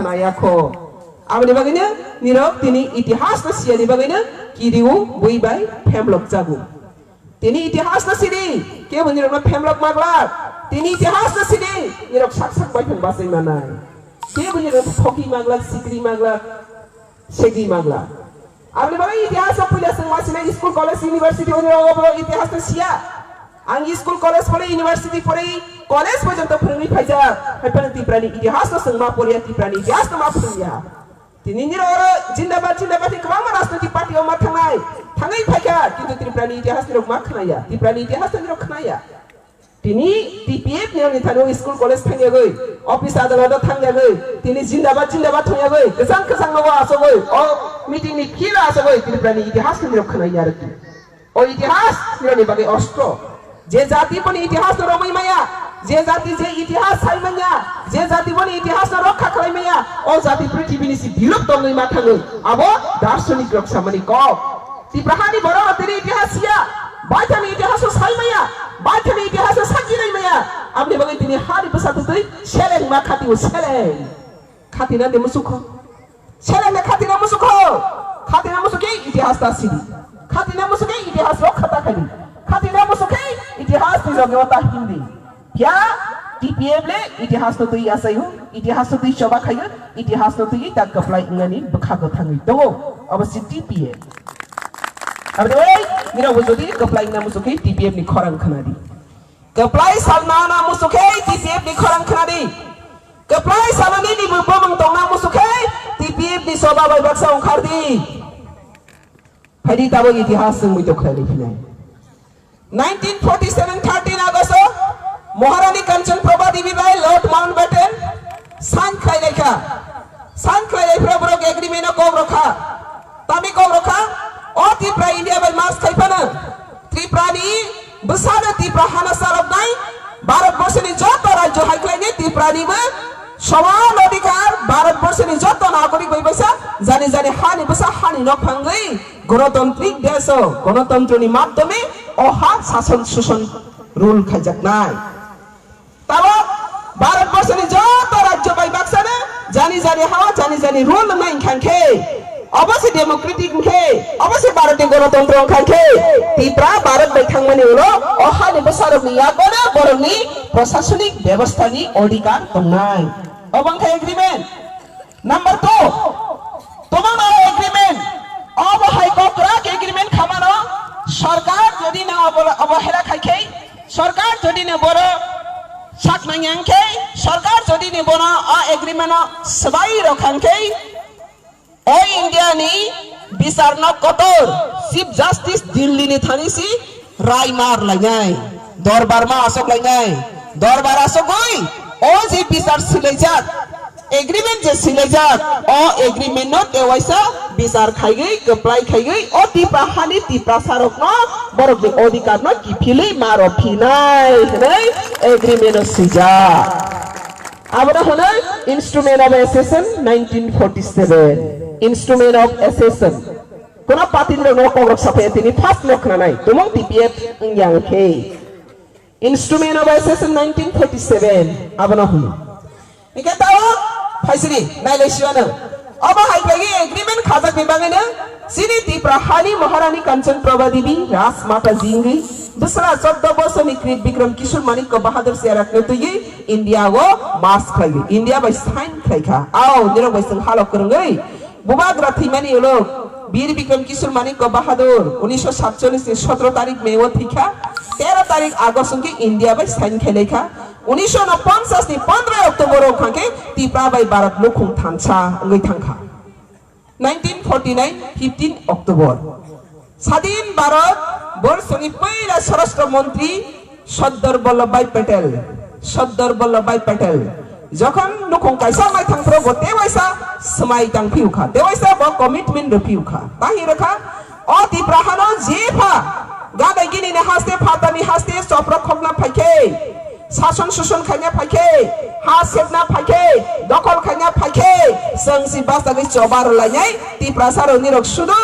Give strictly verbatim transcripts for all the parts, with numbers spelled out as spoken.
Nayakho. Aboni bagwino nirok tini itihas no siyani bagwino kiriu bui bai phemlok jago. Tini itihas no sidi, kebo nirok no phemlok maglak. Tini itihas no sidi, nirok sak sak bai phang basai manai. Kebo nirok thoki maglak, sikri maglak, segri maglak. Aboni bagwi itihas o puila chwng ma sinai school, college, university oni rogo borok itihas no siya. Ang school, college pore, university pore, college porjonto phwrwngwi phaijak. Hai phano Tiprani itihas no chwng ma poriya, Tiprani itihas no ma phwrwngya. Tini nirok oro jindabad, jindabad hi kwbangma rajnoitik party o ma thangnai, thangwi phaikha, kintu Tiprani itihas nirok ma khnaya, Tiprani itihas no nirok khnaya. Tini T P F ni ani thani school college thangyagwi, office adalot thangyagwi, tini jindabad jindabad thangyagwi, kwchang kwchang nogo asogwi, o meeting ni field asogwi, Tripura ni itihas ni rok khwnai ya rwdi. O itihas ni rok ni bagwi ostro. Je jati boni itihas no romwi maya, je jati je itihas sai manya, je jati boni itihas no rokha khlai maya, o jati prithibi ni si bilup tongwi ma thangwi, abo darsonik rok samani kok. Tiprahani borok rok tini itihas ya, baithani itihas o sai maya, baithani itihas o sakji nai maya. Aboni bagwi tini hari bwsa twtwi seleng ma khati o seleng. Khati na de musukho. Seleng na khati na musukho. Khati na musukhe itihas ta sidi. Khati na musukhe itihas rok khata khadi. Khati na musukhe itihas ni loge o ta hindi. Ya, T P F le itihas no twi asayo, itihas no twi choba khayo, itihas no twi ta kwplai wngnani bwkha gw thangwi tongo. Abo si T P F. Abdoi, nira bo jodi kwplai wngna muchukhe T P F ni khorang khwnadi. Kwplai salna na muchukhe T P F ni khorang khwnadi. Kwplai salani ni bo bumung tongna muchukhe T P F ni choba bai baksa ongkhardi. Phaidi tabo itihas chwng muitok khlailai phinai. Nineteen forty seven thirteen August o Maharani Kanchan Prabha Devi bai Lord Mountbatten sign khlai lai kha. Sign khlai lai phra borok agreement o kok rokha. Tami kok rokha? O Tripura India bai mas khai phano Tripura ni bwsano Tripura hana saloknai Bharat borsoni joto rajyo hai khlaini Tripura ni bo soman adhikar Bharat borsoni joto nagorik bai bwsa jani jani hani bwsa hani nok phangwi Gonotantrik desh o, gonotantroni madhyome o ha sason suson rule khaijaknai. Tabok Bharat borsoni joto rajyo bai baksano jani jani ha, jani jani rule wngnai wngkha khe, obo se democratic wngkhe, obo se Bharat ni gonotantro wngkha khe, Tripura Bharat bai thangmani ulo o hani bwsarokni yakono borokni prashasonik bebostha ni odhikar tongnai. Obo wngkha agreement. Number two, tomorrow agreement. Obo hai kokrak agreement khamano sarkar jodi na obo-, obohela khai khe, sarkar jodi na boro sak nang yang khe, sarkar jodi na bono o agreement o swbai rok khang khe, o India ni bichar no kotor Chief Justice Delhi ni thani si Rai mar lainai, dorbar ma asok lainai, dorbar asogwi o je bichar silaijak, agreement je silaijak, o agreement no tewaisa bichar khaigwi, kwplai khaigwi, o Tipra hani Tiprasa rokno borokni odhikar no kiphilwi ma rw phinai hwnwi agreement o swijak. Abono hwnwi Instrument of Accession nineteen forty seven. Instrument of Accession. Kono party ni rok no kok rok saphai tini first no khna nai. Tumung T P F wng yang khe. Instrument of Accession nineteen forty seven. Abono hwn. Hingke tao phaisini nai lai siwano. Obo hai bai agreement khajak ni bagwi no chini Tipra hani Maharani Kanchan Prabha Devi Raj Mata jingwi bwsla choddo bosor ni Krit Bikram Kishore Manikya Bahadur Cherak no twiwi India o mas khlai India bai sign khlai kha. Ao nirok bai chwng halok kwrwngwi Bubagra thwimani ulo Bir Bikram Kishore Manikya Bahadur unisho satchollish ni sotro tarik May o thwikha, tero tarik August hwnkhe India bai sign khailai kha. Unisho ponchas ni pondro October o hwnkhe Tipra bai Bharat nukhung thansa wngwi thangkha. Nineteen forty nine fifteen October. Sadin Bharat borsoni puila Swarashtra Montri Sardar Vallabhbhai Patel, Sardar Vallabhbhai Patel, jokhon nukhung kaisa mai thangphuru bo tewaisa swmai tangphiu kha, tewaisa bo commitment rwphiu kha. Tahi rwkha, o Tipra hano jepha, gadai gini ni haste, phatani haste, chopra khokna phaikhe, sason suson khaina phaikhe, ha sepna phaikhe, dokhol khaina phaikhe, Chwng si bachagwi choba rwlainai Tiprasa rokni rok sudu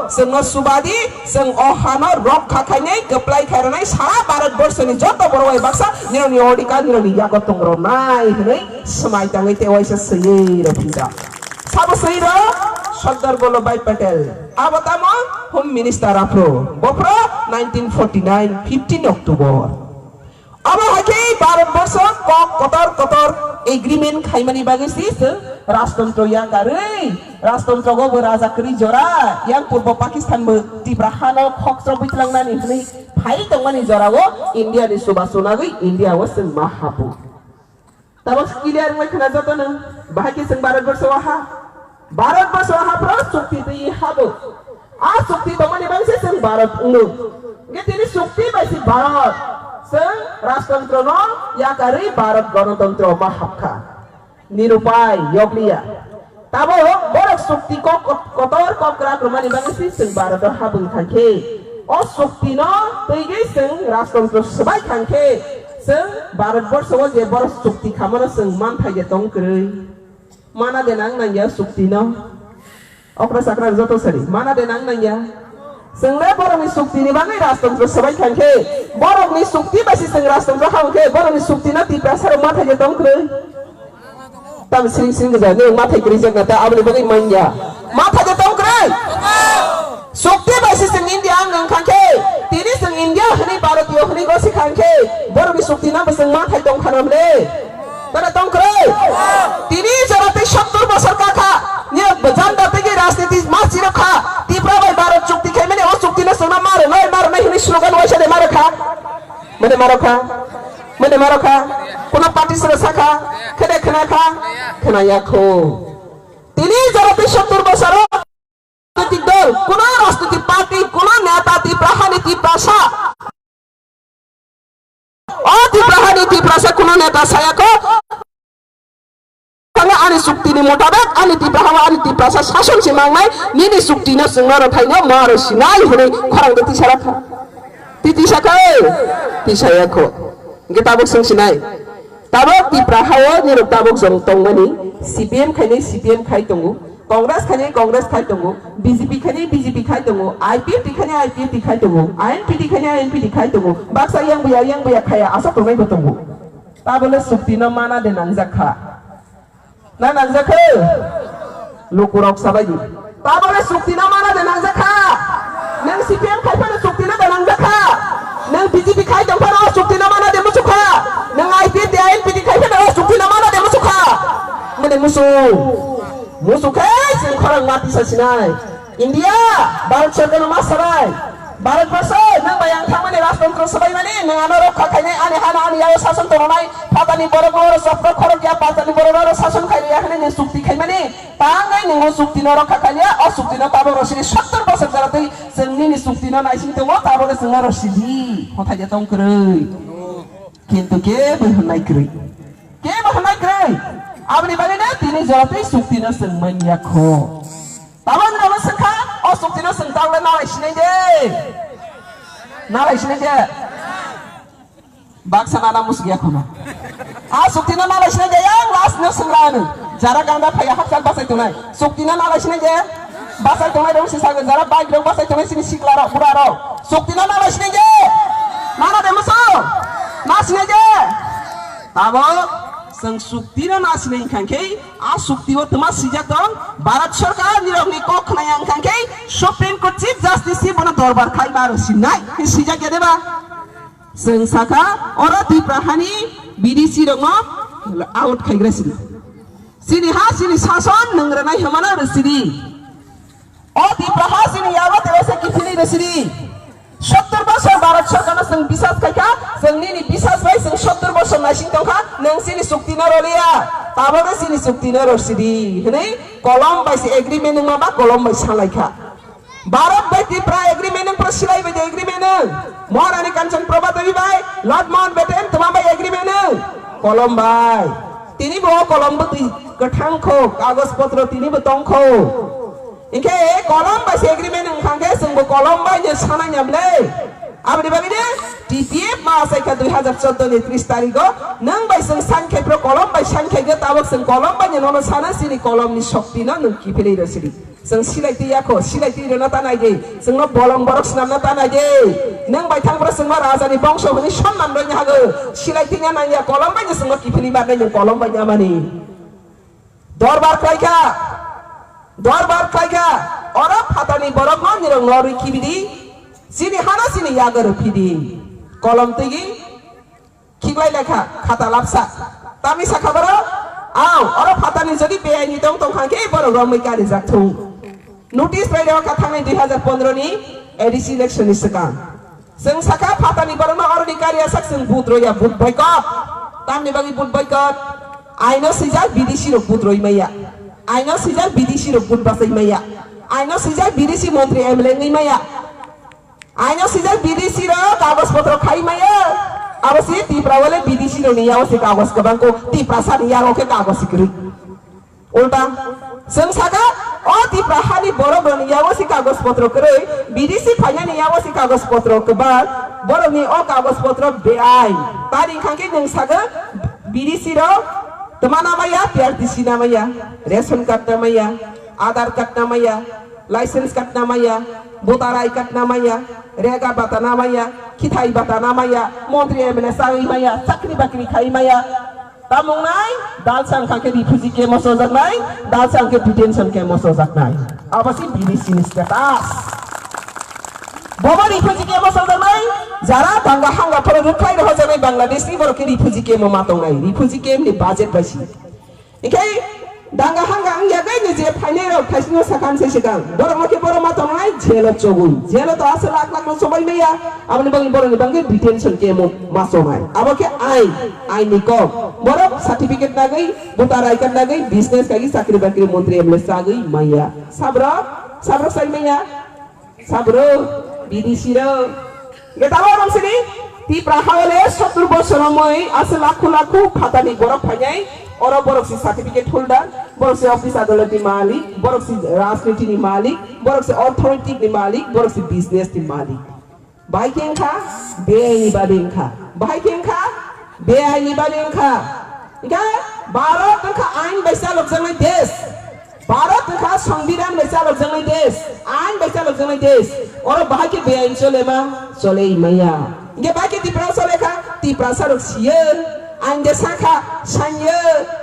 chwngno subadi, chwng o hano rokha khainai, kwplai khairwnai, sara Bharat borso ni joto borok bai baksa nirokni odhikar nirokni yago tongroknai hwnwi swmai tangwi tei waisa swiwi rw phinjak. Sabo swiwi rw Sardar Vallabhbhai Patel. Abo tamo Home Minister aphuru. Bophuru nineteen forty nine fifteen October. Abo hai khe Bharat borso kok kotor kotor agreement khaimani bagwi si chwng rajtontro yakarwi, rajtontro go bo raja kwrwi jora, yang purbo Pakistan bo Tipra hano khokchro bwtlangnani hwnwi phai tongmani jorao India ni chubachu nagwi India o chwng ma hapu. Tabok clear wngwi khna jotono, bahai khe chwng Bharat borso o ha. Bharat borso o ha phuru chukti twi habo. A chukti tongmani bagwi se chwng Bharat wngno. Hwnkhe tini chukti bai se Bharat. Chwng rajtontro no yakarwi Bharat gonotontro ma hapkha. Nirupai yokliya. Tabok borok chukti kok, kok, kotor kok kwrak rwmani bagwi se chwng Bharat o habwi thangkhe. O chukti no twigwi chwng rajtontro swbai thangkhe. Chwng Bharat borso o je borok chukti khamano chwng manthai je tong kwrwi. Mana de nang nangya chukti no. Okra sakra joto sari. Mana de nang nangya. Chwng le borokni chukti ni bagwi rajtontro swbai thangkhe. Borokni chukti bai se chwng rajtontro habwi khe borokni chukti no Tiprasa rok manthai je tong kwrwi. Tam sring sring gajak, nwng mathai kwrwi jak na ta aboni bagwi manya. Mathai de tong kwrwi. Sukti bai se chwng India ang wng kha khe, tini chwng India hwnwi Bharatiyo hwnwi gosi kha khe, borokni sukti no bo chwng mathai tong kha na mle. Tara tong kwrwi. Tini jora tei sottor bosor ka kha. Niya janda tei rajniti ma chirok kha. Tipra bai Bharat chukti khai mani o sukti no chwng no maro nai maro nai hwnwi slogan waisa de maro kha. Mene maro kha, mene maro kha, kono party sero sakha, khede khna kha, khna ya kho. Tini jora tei sottor bosoro rajnitik dol, kono rajnitik party, kono neta Tipra hani Tiprasa. O Tipra hani Tiprasa kono neta saya kho. Thangwi ani chukti ni mutabek ani Tipra hao ani Tiprasa sason se mangnai, nini chukti no chwng no rwthai no ma rw sinai hwnwi khorang de tisa rakha. Ti tisa kha, tisa ya kho. Hwnkhe tabuk chwng sinai. Tabuk Tipra hao nirok tabuk jong tongmani C P M khainai C P M khai tongo, Congress khainai Congress khai tongo, B J P khainai B J P khai tongo, I P F T khainai I P F T khai tongo, I N P T khainai I N P T khai tongo. Baksa yang buya yang buya khaya asok tongnai bo tongo. Tabole sukti no mana de nangjak kha. Na nangjak khe? Lukurok sabaidi. Tabole sukti no mana de nangjak kha? Nang C P M khai phano sukti no de nangjak kha? Nang B J P khai tong phano sukti no mana de musu kha? Nang I P F T I N P T khai phano sukti no mana de musu kha? Mane musu. Musu khe chwng khorang mati sa sinai. India, Bharat Sarkar no ma sabai. Bharat Borsho, nang bai ang thangmani rajtantro sabai mani, nang ano rokha khainai, ani hana, ani yago sason tongnai, phatani borok no oro chopro khorok ya, phatani borok no oro sason khai ya hwnwi nang chukti khaimani, tangai nang o chukti no rokha khaiya, o chukti no tabok rosini sottor bosor jora twi chwng nini chukti no naising tongo, tabok chwng no rosidi, hothai ya tong kwrwi. Kintu kebo hwnai kwrwi. Kebo hwnai kwrwi. Aboni bagwi no tini jora twi chukti no chwng manya kho. Tabok rama swngkha, o chukti no chwng tabok nalai sinai de. Nalai sinai de. Baksa nana musuk ya khuna. A chukti no nalai sinai de, yang last no swngla ano. Jara ganda phaiya hakchal bachai tongnai. Chukti no nalai sinai de. Bachai tongnai rok si sago, jara bike rok bachai tongnai sini sikla rok, bura rok. Chukti no nalai sinai de. Nana de musu. Na sinai de. Tabok chwng chukti no na sinai khan khe, a chukti o twma sijak tong, Bharat Sarkar nirok ni kok khna yang khan khe, Supreme Court Chief Justice si bono dorbar khai ma rw sinai, sijak ya de ba? Chwng sakha, oro Tipra hani B D C rokno out khaigra sidi. Chini ha, chini sason, nwng rwnai hwnmano rw sidi. O Tipra ha chini yago tei osa kiphilwi rw sidi. Sottor bosor Bharat Sarkarno chwng bisas khaikha, chwng nini bisas bai chwng sottor bosor naising tongkha, nwng chini chukti no rwliya, tabokno chini chukti no rw sidi hwnwi kolom bai se agreement wngma ba kolom bai salaikha. Bharat bai Tripura agreement wng phuru silai bai de agreement wng. Maharani Kanchan Prabha Devi bai Lord Mountbatten twma bai agreement wng. Kolom bai. Tini bo kolom bwtwi kwthang kho, kagoj potro tini bo tong kho. Hinkhe kolom bai se agreement wng kha khe chwng bo kolom bai je sanai ya ble. Aboni bagwi de T P F ma asai kha dui hazar chordo ni tris tarigo, nwng bai chwng sankhe pro kolom bai sankhe ge tabok chwng kolom bai no nono sana chini kolom ni shokti no nwng kiphilwi rw sidi. Chwng silai twi yakho, silai twi rwna ta nai di. Chwngno bolong borok swnamna ta nai di. Nwng bai thang pro chwngma raja ni bongso hwnwi sonman rwini hago. Silai twi na nai ya, kolom bai no chwngno kiphilwi ma nai nwng kolom bai no mani. Dorbar khlaikha, dorbar khlaikha, oro phatani borokno nirok norwi kibidi, chini hano chini yago rwphidi. Kolom twigi khiklai lekha, khata lapsa. Tamni sakha borok, aw, oro phatani jodi beaini tong tong kha khe borok romwi karijak thung. Notice bai rw kha thangnai dui hazar pondro ni A D C election ni swkang. Chwng sakha phatani borokno oroni kariya sak chwng vote roya, vote boycott. Tamni bagwi vote boycott? Aino swijak B D C rok vote roi maya. Aino swijak B D C rok vote bachai maya. Aino swijak B D C montri M L A wngwi maya. Aino swijak B D C rok kagoj potro khai maya. Abo si Tipra wale B D C rok ni yago se kagoj kwbang ko, Tiprasa ni yago khe kagoj si kwrwi. Ulta, chwng saka, o Tipra hani borok rokni yago si kagoj potro kwrwi, B D C phainani yago si kagoj potro kwbang, borokni o kagoj potro beain. Tari wngkha khe nwng sago B D C rok twma namaya, P R T C namaya, ration card namaya, Aadhaar card namaya, license card namaya, voter I card namaya, rega bata namaya, khithai bata namaya, montri M L A sawi maya, chakri bakri khai maya. Tamung nai, dalsa wngkha khe refugee camp o sojaknai, dalsa wngkhe detention camp o sojaknai. Abo si B D C ni status. Bobo refugee camp o sojaknai, jara danga hanga phoro rwkhlai rw hojaknai Bangladesh ni borok khe refugee camp o ma tongnai. Refugee camp ni budget bai si. Hinkhe danga hanga wngya gai ni je phainai rok thaisino sakhan se swkang. Borok no khe borok ma tongnai jail o chogwi. Jail o to aswk lakh lakh no chobwi maya. Aboni bagwi borok ni bagwi detention camp o ma chonai. Abo khe ain, ain ni kok. Borok certificate nagwi, voter I card nagwi, business kagwi, chakri bakri, montri M L A sagwi maya. Sabrok, sabrok sai maya. Sabrok, B D C rok. Ge tamo rong sini, Tipra hao le sottur bosor romoi, ase lakhu lakhu phatani borok phainai, oro borok si certificate holder, borok si office adalot ni malik, borok si rajniti ni malik, borok si orthoitik ni malik, borok si business ni malik. Bahai khe wngkha, beaini babe wngkha. Bahai khe wngkha, beaini babe wngkha. Hinkhe Bharat wngkha ain bai chalokjaknai desh. Bharat wngkha Songbidan bai chalokjaknai desh, ain bai chalokjaknai desh. Oro bahai khe beain chole ma, chole maya. Hinkhe bahai khe Tipra chole kha, Tiprasa rok siyo, ain de sakha, sanya,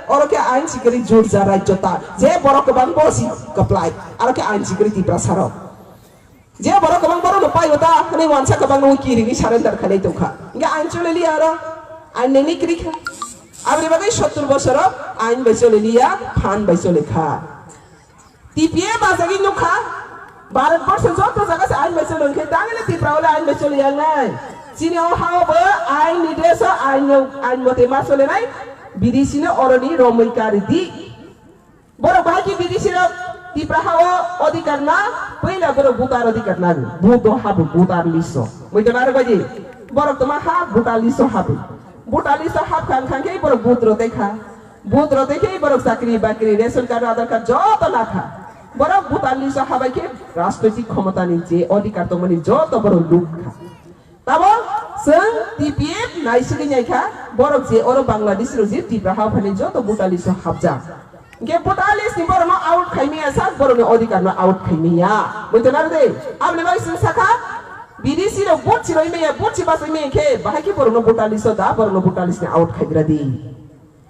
oro khe ain sikri jur ja rajyota. Je borok kwbang bo si kwplai, aro khe ain sikri Tiprasa rok. Je borok kwbang borok no pai ota, hwnwi wansa kwbang no kirini surrender khainai tongkha. Hinkhe ain chole liya aro, ain nini kiri kha. Aboni bagwi sottur bosoro ain bai chole liya, phan bai chole kha. T P F bajagwi nukha, Bharat borsho joto jaga se ain bai chole, hinkhe tangile Tipra ole ain bai chole yangnai. Chini o hao bo ain ni desh o ain, ain mote ma chole nai, B D C no oroni romwi kari di. Borok bahai khe B D C rok Tipra hao odhikar na, puila borok voter odhikar na, vote o habo, voter list o. Muitu narwk bai di, borok toma ha voter list o habo. Voter list o hab kha wngkha khe borok vote rw tei kha. Vote rw tei khe borok chakri bakri, ration card, Aadhaar card joto na kha. Borok voter list o habai khe rajnoitik khomota ni je odhikar tongmani joto borok luk kha. Tamo chwng T P F naisigwi naikha, borok je oro Bangladesh rok je Tipra hao phainai joto voter list o hapjak. Hinkhe voter list ni borok no out khaimaya sak, borok ni odhikar no out khaimaya. Buitonaro de, aboni bagwi chwng sakha, B D C rok vote si roimaya, vote si bachaimaya khe, bahai khe borok no voter list o da, borok no voter list ni out khaigra di.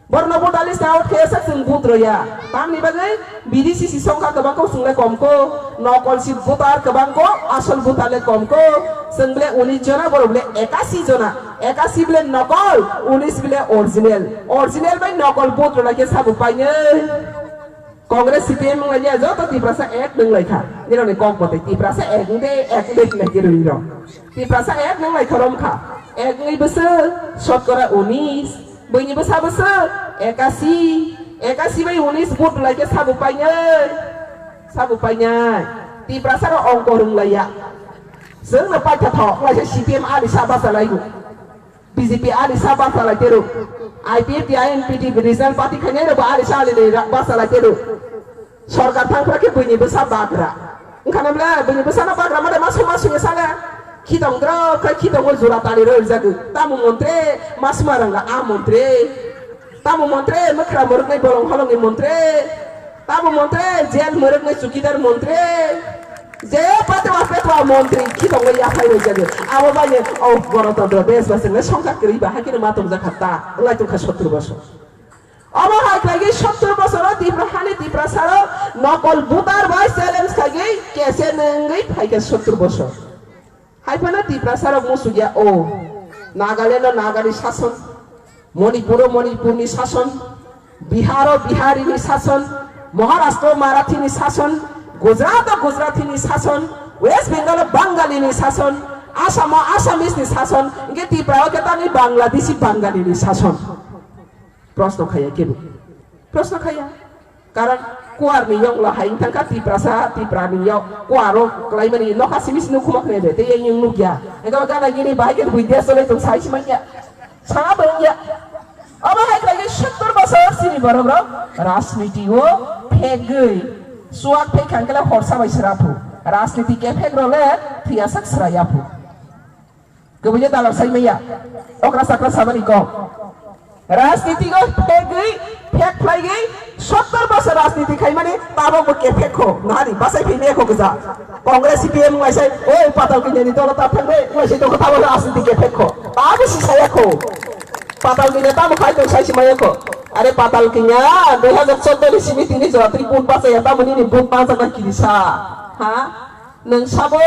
Borokno voter list out khe sak chwng vote roya. Tamni bagwi B D C si songkha kwbang kok chwng le kom ko. Nokol si voter kwbang ko, asol voter le kom ko. Chwng bole unis jona, borok bole ekasi jona. Ekasi bole nokol, unis bole original. Original bai nokol vote rwlai khe sabo painai. Congress C P M wng lai ya, joto Tiprasa ek wng lai kha. Nirok ni kok bo tei Tiprasa ek wng de, ek wng de hinlai khe rwi rok. Tiprasa ek wng lai kha rom kha. Ek wngwi bwswk, sotkora unis. Buini bwsa bwswk ekasi, ekasi bai unis vote lai khe sabo painai, sabo painai. Tiprasa rok ongko rwng lai ya. Chwng no paitha thok lai se C P M ani sa basa lai gu, B J P ani sa basa lai teru, I P F T, I N P T, regional party khainai rok bo ani sa ali ni basa lai teru. Sorkar thangphra khe buini bwsa bagra. Wngkha na bwle buini bwsano bagra made ma suma suya sale. Khitong drok khai khitong o jura tani roi rijagwi. Tamo montre, masma ranga a montre. Tamo montre, mwkhra mwrwknai bolong holongni montre. Tamo montre, jail mwrwknai chukidar montre. Je patwa petwa montre, khitong o yaphai roi jagwi. Abo bani o Ganatantro desh ba swngnai songkha kwrwi ba hakhe ma tongjakha ta. Wngwi tongkha sottur bosor. Omo hai khlaigwi sottur bosoro Tripura hani Tiprasarok nokol voter bai challenge khaigwi kese nengwi phaikha sottur bosor. Hai phano Tiprasarok musukya o Nagalando Nagani sason, Manipuro Manipurni sason, Biharo Biharini sason, Maharashtra Marathini sason, Gujarat Gujaratini sason, West Bengal Bangalini sason, Assam Assameseni sason, hingke Tripura o khe tangwi Bangladeshi Bangalini sason. Proshno khaya kebo. Proshno khaya. Karon kuar ni yok la hai thangka Tiprasa, Tipra ni yok kuar o klai mani nokha simi sini khuma khne de, te yang yung nukya. Ega gana gini bahai ke buidya sole tung sai simanya. Sama bangya. Abo hai klai sottur bosor sini borok rok rajniti o phegwi. Suak phek khangkela horsa bai serapu. Rajniti ke phek role thiyasak serayaphu. Kemudian dalam saya maya, okra sakra sabani kok. Rajniti go phegwi, phek phlaigwi, sottor bosor rajniti khaimani, tabok bo kephek kho, nahari, basai phimya kho gja. Congress C P M ngai sai, oi patal kinyani dolo ta thangre, ngai sai toko tabok rajniti kephek kho. Tabok si saya kho. Patal kinya tabok khai tong sai si maya kho. Are patal kinya, dui hajar choudo ni simi tini jora tri pun basa ya tabok nini but basa na kirisa. Ha? Nwng sabo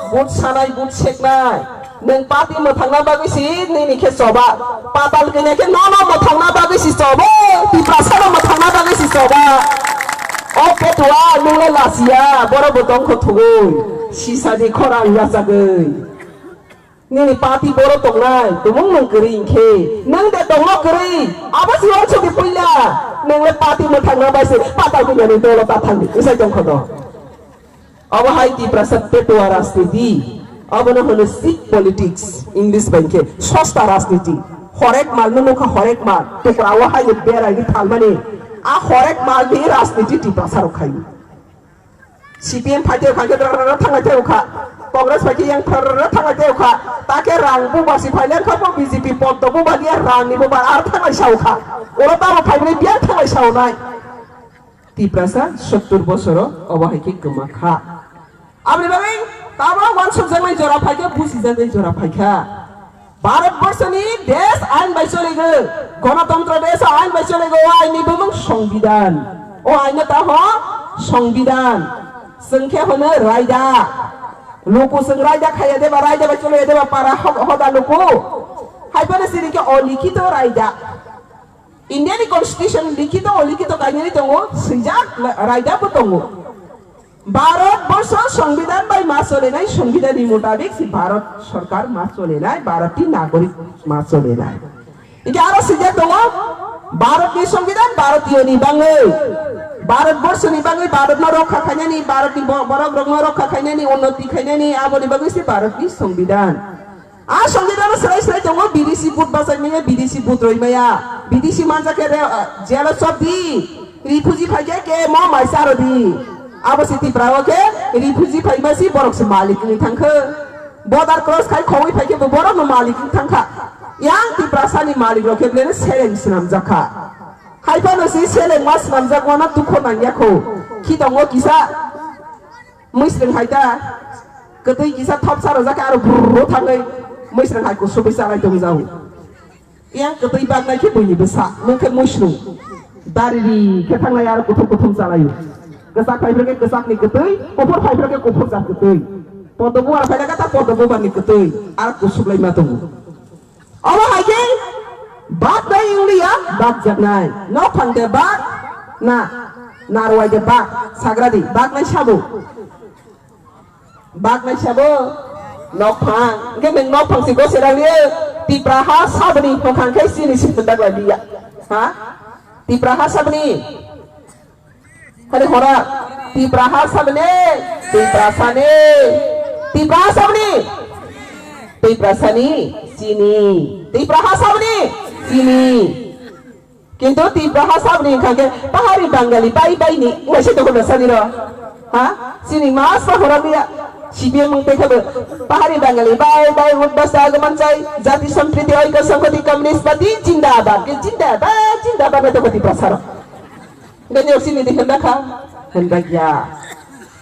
but sanai, but seknai. Nwng party mwthangna bagwi si nini khe choba. Patal kanya khe nono mwthangna bagwi si choba. Tiprasano mwthangna bagwi si choba. O petua nwng le lasiya, borok bo tongkho thugwi. Sisani khorang yachagwi. Nini party boro tongnai, tumung nwng kwrwi hinkhe. Nwng de tongno kwrwi. Abo si wansukni puila. Nwng le party mwthangna bai se patal kanyani dolo ta thangdi. Isai tongkho do. Obo hai Tiprasa petua rajniti, obono hwno sick politics, English bai khe sosta rajniti. Horek mal no nukha, horek mal, tukra o hai berai ni phalmani, a horek mal ni rajniti Tiprasa rok khai. C P M phaite kha khe ra ra thanglai tei kha, Congress phaite yang ra ra thanglai tei kha, ta khe rang buba si phai leng kha bo B J P pod do buba dia rang ni buba ar thanglai sa kha, oro ta bo phai bini biang thanglai sa nai. Tiprasa sottur bosoro obo hai khe kwma kha. Aboni bagwi tabuk wansukjaknai jora phai khe, busijaknai jora phai kha. Bharat borsoni desh ain bai choligo, Ganatantro desh ain bai choligo, o ain ni bumung Songbidan. O ain no ta ho Songbidan. Chwng khe hono raida. Luku chwng raida khaiya deba, raida bai choliya deba para ho-, hoda luku. Hai phano chini khe olikhito raida. India ni constitution likhito olikhito kainwi tongo, swijak la-, raida bo tongo. Bharat borsho Songbidan bai ma cholinai, Songbidan ni mutabik si Bharat sorkar ma cholinai, Bharat ni nagorik ma cholinai. Inke aro swijak tongo, Bharat ni Songbidan Bharatiyo ni bangwi, Bharat borsho ni bangwi, Bharat no rokha khainani, Bharat ni bo-, borok rok no rokha khainani, unnoti khainani, aboni bagwi si Bharat ni Songbidan. A Songbidan no swrai swrai tongo, B D C vote bachai maya, B D C vote roi maya, B D C manjak khe re, jail o chop di, refugee phai khe ke mo mai charo di. Abo se Tripura o khe refugee phai ma si borok se malik wngwi thang khe. Border cross khai khogwi phai khe bo borok no malik wngwi thang kha. Yang Tiprasa ni malik rok khe belai no seleng swnamjak kha. Hai phano si seleng ma swnamjak mano dukho nang ya kho. Khitongo kisa. Mwisrwng hai ta, kwtwi kisa thopsa rwjak khe aro brrrr thangwi mwisrwng hai kusubwi chalai tong jao. Yang kwtwi baknai khe buini bwsa, nwng khe mwisrwng. Dari ri khe thanglai aro kuthum kuthum chalaio. Kwchak phai phre khe kwchakni kwtwi, kuphur phai phre khe kuphur jat kwtwi. Poddo bubar phai khe ta poddo bubarni kwtwi, aro kusublai ma tongo. Omo hai khe bak nai wng liya, bak jaknai. Nok phang de bak, na, narwai de bak, sagra di, bak nai sabo. Bak nai sabo, nok phang. Hingke nwng nok phang si gose rang liya, Tipra ha saboni, hong khang khe sini si pundak lai liya. Ha? Tipra ha saboni. Hani hora, Tipra ha sabni, Tipra sani, Tipra ha sabni, Tipra sani, sini, Tipra ha sabni, sini. Kintu Tipra ha sabni kha khe pahari Bangali bai bai ni, ngai se tokon sani ro. Ha? Sini mas pa hora dia. C P M wng tei khe bo pahari Bangali bai bai utbasa agomon chai jati sampriti oiko songkhoti communist party jindabad ke jindabad jindabad na toko Tiprasa rok. Gani oksi ni di henda kha henda ya.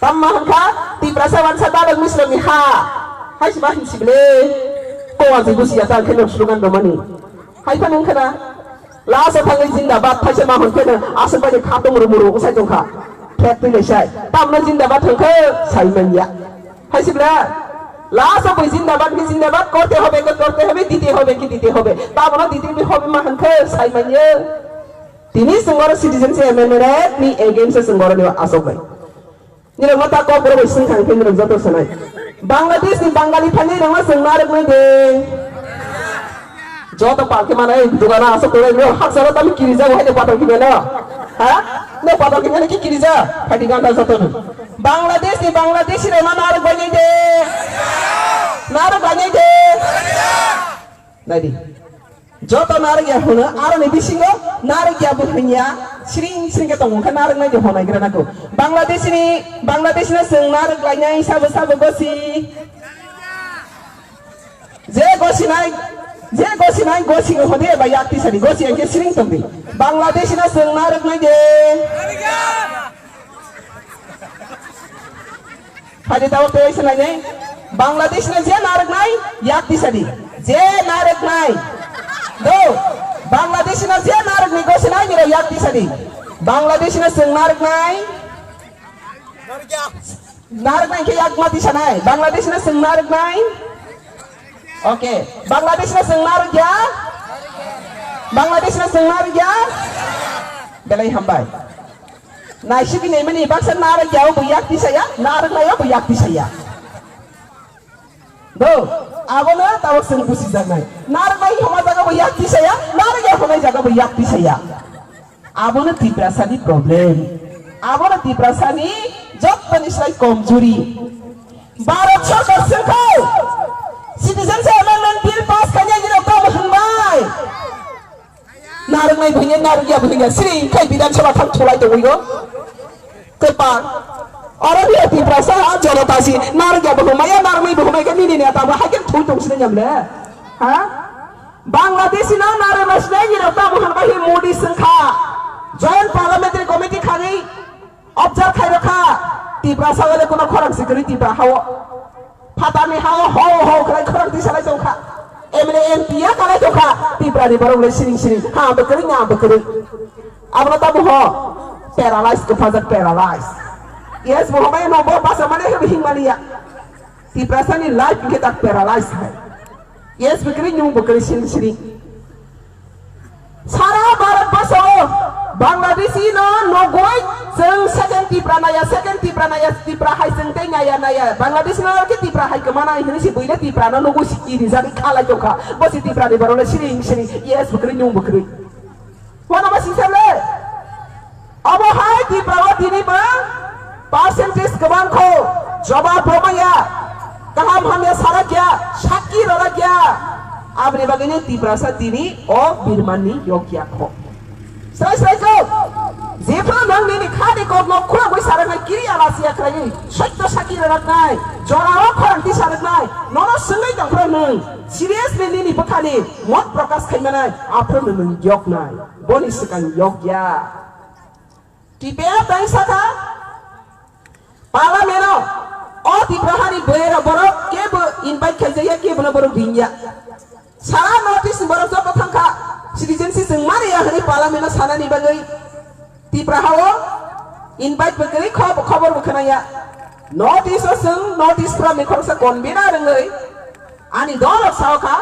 Tamma hwn kha Tiprasa wansa dalak misrok ni ha. Hai sima hin sibile. Ko wansi gusi ya ta kheno slogan do mani. Hai pa nung khana. Last o thangwi jindabad thaisa ma hwn kheno aswk bai khatung ru muru sai tong kha. Thek twi lai sai. Tamno jindabad hwn khe sai man ya. Hai sibla. Last o bui jindabad ki jindabad korte hobe ke korte hobe dite hobe ki dite hobe. Tabono dite bi hobe ma hwn khe sai man ya. Tini sengoro citizenship amendment ni against sengoro ni aswk bai. Nirok mata kok borok bai sing thang khe nirok joto sanai. Bangladesh ni Bangali thani nirok ma seng narwk nai de. Joto pal khe mana ei dugana asok kore nirok haksa ro tami kiri jago hai de patal khe mena. Ha? Ne patal khe mena ki kiri ja? Phati ganda joto no. Bangladesh ni Bangladeshi rok ma narwk bai nai de. Narwk bai nai de. Nai di. Joto narwk ya hwno, aroni bisingo narwk ya bo hwnya, siring siring khe tongo, khe narwk nai de hwnai gra nako. Bangladesh ni, Bangladesh no chwng narwk lainai sabo sabo gosi. Je gosi nai, je gosi nai, gosi go hode ba yak tisani, gosi ang khe siring tong di. Bangladesh no chwng narwk nai de. Phaidi tabok tei swnai nai. Bangladesh no je narwk nai, yak tisadi. Je narwk nai. Do. Bangladesh no je narwk ni gosi nai niro yak tisadi. Bangladesh no chwng narwk nai. Narwk nai khe yak ma tisa nai. Bangladesh no chwng narwk nai. Okay. Bangladesh no chwng narwk ya. Bangladesh no chwng narwk ya. Belai hambai. Naisik ni mani baksa narwk ya bo yak tisaya, narwk nai bo yak tisaya. Do, abono tabok chwng busi jaknai. Narwk nai homa jaga bo yak tisaya, narwk ya homai jaga bo yak tisaya. Abono Tiprasa ni problem. Abono Tiprasa ni jottoni sai komjuri. Bharat sorkar sengkho. Citizenship Amendment Bill pass khainai ni rok tamo hwnbai. Narwknai bwhwngya, narwkya bwhwngya, siri khai Bidhan Sabha thang thulai tongwi go. Kwpang. Oro ni Tiprasa ha jonota si, narwkya bwhwngmaya, narwknai bwhwngmai khe nini neta bo hai khe thui tong sini nyamle. Ha? Bangladeshi no narwknai sinai ni rok tamo hwnba hi Modi swngkha. Joint Parliamentary Committee khagwi Observe khai rokha, Tiprasa wale kono khorang si kwrwi Tipra hao. Phatarni hao ho ho khlai khorang tisalai tongkha. M L A M P ya kalai tongkha. Tipra ni borok le siring siring. Ha, bo kwrwi, na bo kwrwi. Abono tamo ho. Paralyze kwphajak, paralyze. Yes, bo hamai no bo basa mane hwbi hing maliya. Tiprasa ni life hwnkhe tak paralyze hai. Yes, bwkrwi nung bwkrwi sini sini. Sara Bharat basao Bangladeshi no nugwi chwng second Tipra naya, second Tipra naya, Tipra hai chwng tei naya naya. Bangladeshi no khe Tipra hai kwmana hinwi si buile Tipra no nugwi si kiri jagwi khalai tongkha. Bo si Tipra ni borok le siring siring. Yes, bwkrwi nung bwkrwi. Wano ba singsa le. Obo hai Tipra o tini ba percentage kwbang kho, jobab rwmaya, kaham hamya sarakya, sakki rwrakya. Aboni bagwi ni Tiprasa tini o birman ni yokya kho. Srai srai kho. Jephru nang nini khani kok no khulagwi saraknai kiri alasiya khlaiwi, sotto sakki rwraknai, jora o khorang tisa rwknai, nono swngwi tongphru nung, seriously nini bwkhani mot prokash khaimanai, aphru nung yoknai. Boni swkang yokya. T P F tai sakha, Parliament-o o Tipra hani bwrwi rok borok kebo invite khaijak ya, kebo no borok ring ya. Sara North East ni borok joto thang kha, citizenship chwng mani ya hwnwi Parliament-o sanani bagwi Tipra ha-o invite bo kwrwi kho-, khobor bo khna ya. North East-o chwng North East Forum ni khoroksa convener wngwi ani dol rok sao kha,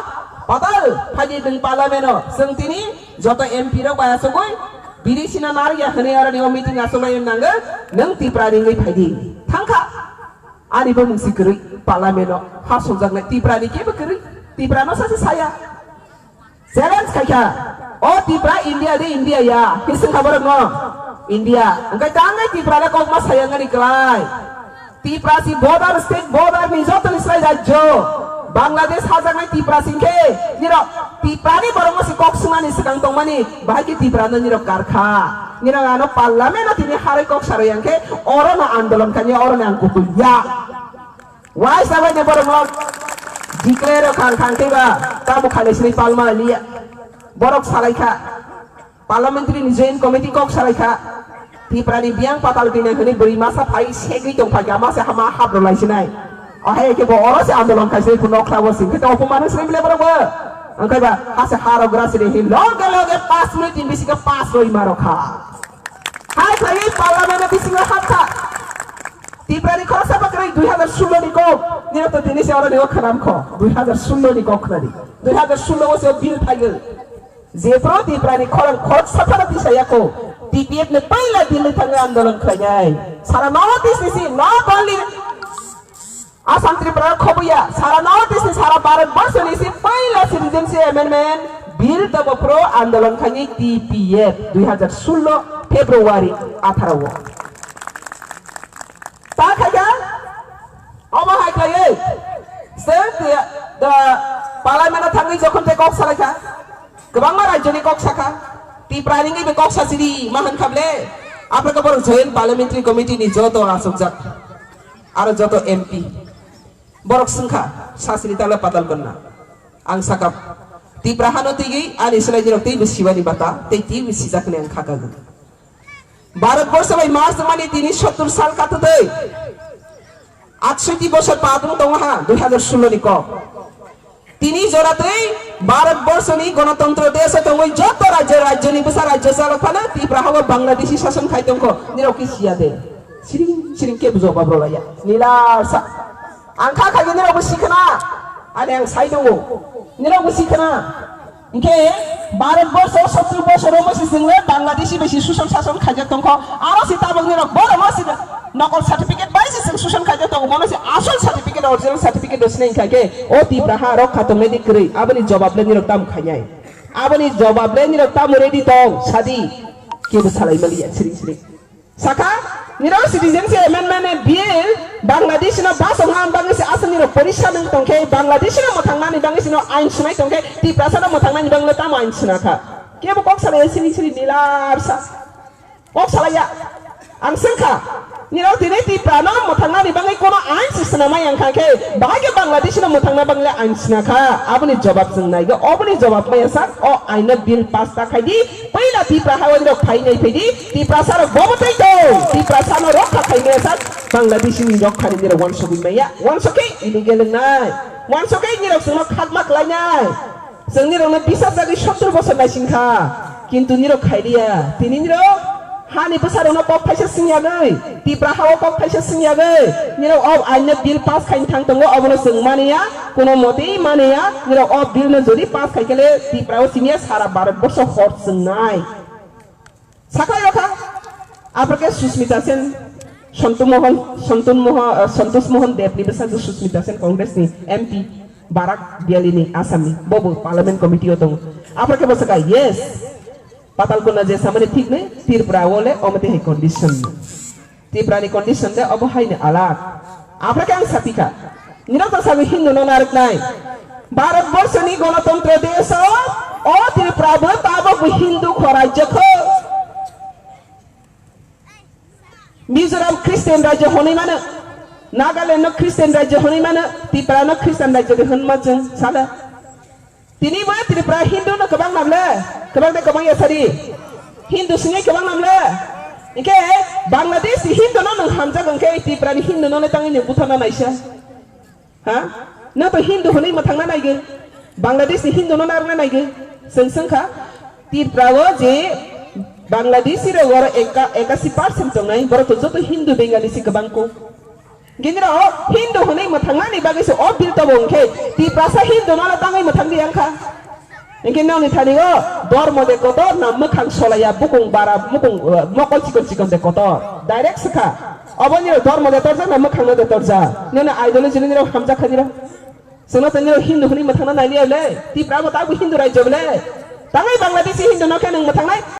Patal, phaidi nwng Parliament-o, chwng tini joto M P rok bai achugwi, B D C no narwk ya hwnwi aro ni o meeting achuk lai nango, nwng Tipra ringwi phaidi. Thang kha. Ani bumung si kwrwi, Parliament-o ha songjaknai Tipra ni kebo kwrwi, Tipra no sachi saya. Challenge khai kha, o Tipra India de India ya, hi swng kha borok no? India. Hwnkhe tangwi Tipra le kok ma saya ngani kwlai. Tipra si border state border ni joto ni slai rajyo. Bangladesh hajaknai Tipra sing khe, nirok Tipra ni borok no si kok swngmani swkang tongmani, bahai khe Tipra no nirok kar kha. Nirok ano Parliament-o tini harwi kok sarwi yang khe, oro no andolon khainai, oro no ang kutung ya. Wai sabai de borok no declare khan khan khe ba tamo khalai sini palma liya. Borok salai kha. Parliamentary ni joint committee kok salai kha. Tipra ni biyang patal kini hini bwrwi masa phai segwi tong phai kha, masa hama habro lai sinai. Ohai ke bo oro se andolon khai se phunok khlawo sing khe to opomanu sini bile borok bo. Angkai ba hase harok gra sini hin loge loge panch minute ni bisingo pass roi maro kha. Hai khlaiwi parliament o bisingo hap kha. Tipra ni khoroksa bakrwi dui hazar sullo ni kok, nino to tini se oro ni kok khwnam kho, dui hazar sullo ni kok khwnadi. Dui hazar sullo o se bill phaigo. Jephru Tipra ni khorang khoroksa phano tisa yako, T P F ni paila Delhi thangwi andolon khlainai. Sara North East ni si, not only Assam Tripura khobuya, sara North East ni sara Bharat borsho ni si paila Citizenship Amendment Bill tobo phru andolon khaini T P F dui hazar sullo February atharo o. Ta khaikha, omo hai khlaiwi, chwng twi-, the parliament o thangwi jokhon tei kok salaikha, kwbangma rajyoni kok sakha, Tipra ni wngwi kok sachiri ma hwn kha ble, aphuru khe borok joint parliamentary committee ni joto achukjak, aro joto M P, borok swngkha, sachiri tala patal konna, ang sakha, Tipra hano twiwi ani swlaini rok teibo sibani bata, tei teibo sijak hwnwi ang kha kago. Bharat borsho bai March mani tini sottur sal katutwi atshoiti bosor padung tongo ha dui hazar sullo ni kok. Tini joratwi Bharat borsho ni gonotontro desho tongwi joto rajyo rajyo ni bwsa rajyo chalok phano Tipra hao Bangladeshi sason khai tongkho nirok khe siya de. Siring siring kebo jobab rwlaiya. Nilar sa. Ang kha khaikhe nirokbo sikhna. Ani ang sai tongo. Nirokbo sikhna. Hinkhe Bharat borsho sottur bosorno se chwngno Bangladeshi bai se suson sason khaijak tongkho. Aro se tabuk nirok bono se nokol certificate bai se chwng suson khaijak tongo. Bono se asol certificate, original certificate rw sinai hinkhe o Tipra ha rok kha tongnaidi kwrwi. Aboni jobab le nirok tamo khainai. Aboni jobab le nirok tamo ready tong sadi. Kebo salai maliya siring siring. Saka, nirok Citizenship Amendment Bill Bangladesh no basongna bagwi se aswk nirok porisa nang tongkhe, Bangladesh no mwthangnani bagwi se no ain sunai tongkhe, Tiprasa no mwthangnani bagwi no tamo ain suna kha? Kebo kok salaiya sini sini nilar sa. Kok salaiya. Ang swngkha, nirok tini Tipra no mwthangnani bagwi kono ain se swnamai ang kha khe, bahai khe Bangladesh no mwthangna bagwi ain suna kha? Aboni jobab chwng naigo, oboni jobab maya sak, o ain no bill pass ta khai di, Puila Tipra hao nirok phai nai phai di, Tiprasa rok bobo tei tong, Tiprasa no rokha khai maya sak, Bangladeshi ni rokha ni nirok wansogwi maya, wansogwi illegal wngnai, wansogwi nirok chwngno khatma khlai nai, chwng nirok no bisar jagwi sottur bosor naising kha, kintu nirok khai liya, tini nirok hani bwsa rok no kok thaisa sing yagwi, Tipra hao kok thaisa sing yagwi, nirok o ain no bill pass khai thang tongo, obono chwng mani ya, kono motei mani ya, nirok o bill no jodi pass khai khe le Tipra o simi ya sara Bharat borsho hor chwng nai. Sakha yokha, aphuru khe Susmita Sen, Sontu Mohan, Sontu Mohan, eh, Santosh Mohan Deb ni bwsajwk Susmita Sen Congress ni M P Barak Valley ni Assam ni, bobo Parliament Committee o tongo. Aphuru khe bo sakha, yes, Patal Kona je samani thik ni, Tripura o le omo twi hai condition ni. Tripura ni condition de obo hai ni alak. Aphuru khe ang sapi kha. Nirok ta sabi Hindu no narwk nai. Bharat borsho ni gonotontro desh o, o Tripura bo tabok bo Hindu khorajyo kho. Mizoram Christian rajyo honwi mano. Nagaland no Christian rajyo honwi mano. Tripura no Christian rajyo de hwn ma chwng sala. Tini bo Tripura Hindu no kwbang nam le, kwbang de kwbang ya sari. Hindu sini kwbang nam le. Hinkhe Bangladesh ni Hindu no nwng hamjak hinkhe Tripura ni Hindu no le tangwi nwng buthana naisa. Ha? Nwng to Hindu hwnwi mwthangna naigwi. Bangladesh ni Hindu no narwkna naigwi. Chwng swngkha Tripura o je Bangladeshi rok oro eka-, ekasi percent tongnai, borok to joto Hindu Bengali se kwbang kho. Hinkhe nirok Hindu hwnwi mwthangnani bagwi se o bill tobo hinkhe Tiprasa Hindu no tangwi mwthangdi wngkha. Hinkhe nokni thani o dormo de kotor na mwkhang solaiya bukung bara mukung, uh, mokol chikon chikon de kotor. Direct swkha. Obo nirok dormo de torjak na mwkhang no de torjak. Nini ideology no nirok hamjak kha nirok. Chwngno tei nirok Hindu hwnwi mwthangna nailiya le. Tipra bo tabuk Hindu rajyo le. Tangwi Bangladeshi Hindu no khe nwng mwthangnai.